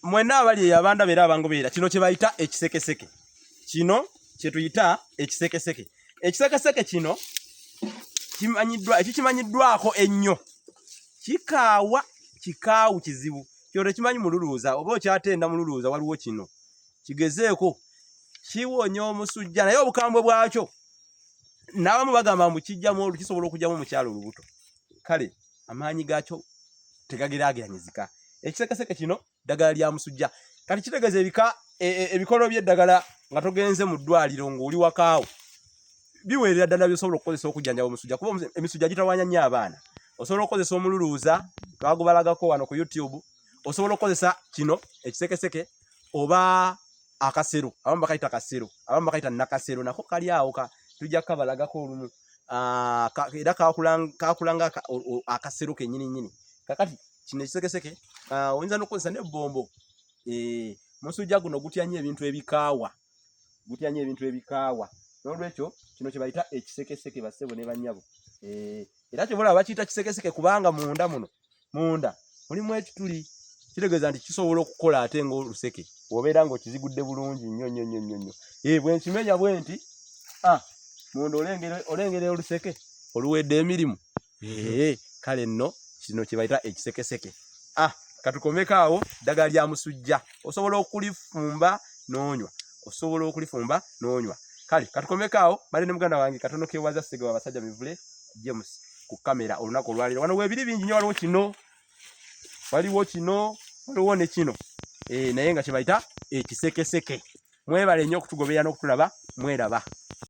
Mwenna abali eyo abandaba era abangoberera, kino kye bayita ekisekeseke. Kino kye tuyita ekisekeseke. Ekisekeseke kino kimanyiddwa, ekikimanyiddwako ennyo kikaawa, kikaawu kizibu. Kino tekimanyi mululuuza, oba okyatenda mululuuza, waliwo kino kigezeeko, kiwonya omusujja, naye obukambwe bwakyo n'abamu bagamba mbu kijjamu olu kisobola okugyamu omukyala olubuto. Kale amaanyi gaakyo tegageraageranyizika. Ekisekeseke kino ddagala lya musujja. Kati kitegeeza ebika e, e, ebikolo by'eddagala nga togenze mu ddwaliro ng'oli wakaawo biweerera ddala by'osobola okukozesa okujjanjaba omusujja, kuba emisujja gitawaanya nnyo abaana. Osobola okukozesa omululuuza, twagubalagako wano ku YouTube. Osobola okukozesa kino ekisekeseke oba akasero, abamu bakayita kasero, abamu bakayita nakasero, nako kali awo ka tujja kukabalagako olumu. Ah, era kakulanga akasero kenyini nyini. Kakati kino ekisekeseke ah, oyinza n'okukozesa n'ebbombo. Eh, musujja guno gutya nnyo ebintu ebikaawa, gutya nnyo ebintu ebikaawa. N'olwekyo kino kye bayita ekisekeseke, bassebo ne bannyabo. Eh, era kyova olaba bakiyita kisekeseke kubanga munda muno, munda mulimu ekituli, kitegeeza nti kisobola okukola ate ng'oluseke obeera ng'okizigudde bulungi nnyo nnyo nnyo nnyo nnyo. Eh, bwe nkimenya bwe nti, ah, munda olengera oluseke oluwedde emirimu. Eh, kale nno kino kye bayita ekisekeseke. Ah, katukomeko awo. Ddagala lya musujja, osobola okulifumba n'onywa, osobola okulifumba n'onywa. Kale katukomeko awo. Bali ne muganda wange katono kewaza Ssegawa Basajja Mivule James ku kamera olunaku olwaleero. Wano weebiri bingi nnyo, waliwo kino, waliwo kino, waliwo ne kino, eh, naye nga kye bayita ekisekeseke. Mwebale nnyo okutugoberera n'okutulaba. Mweraba.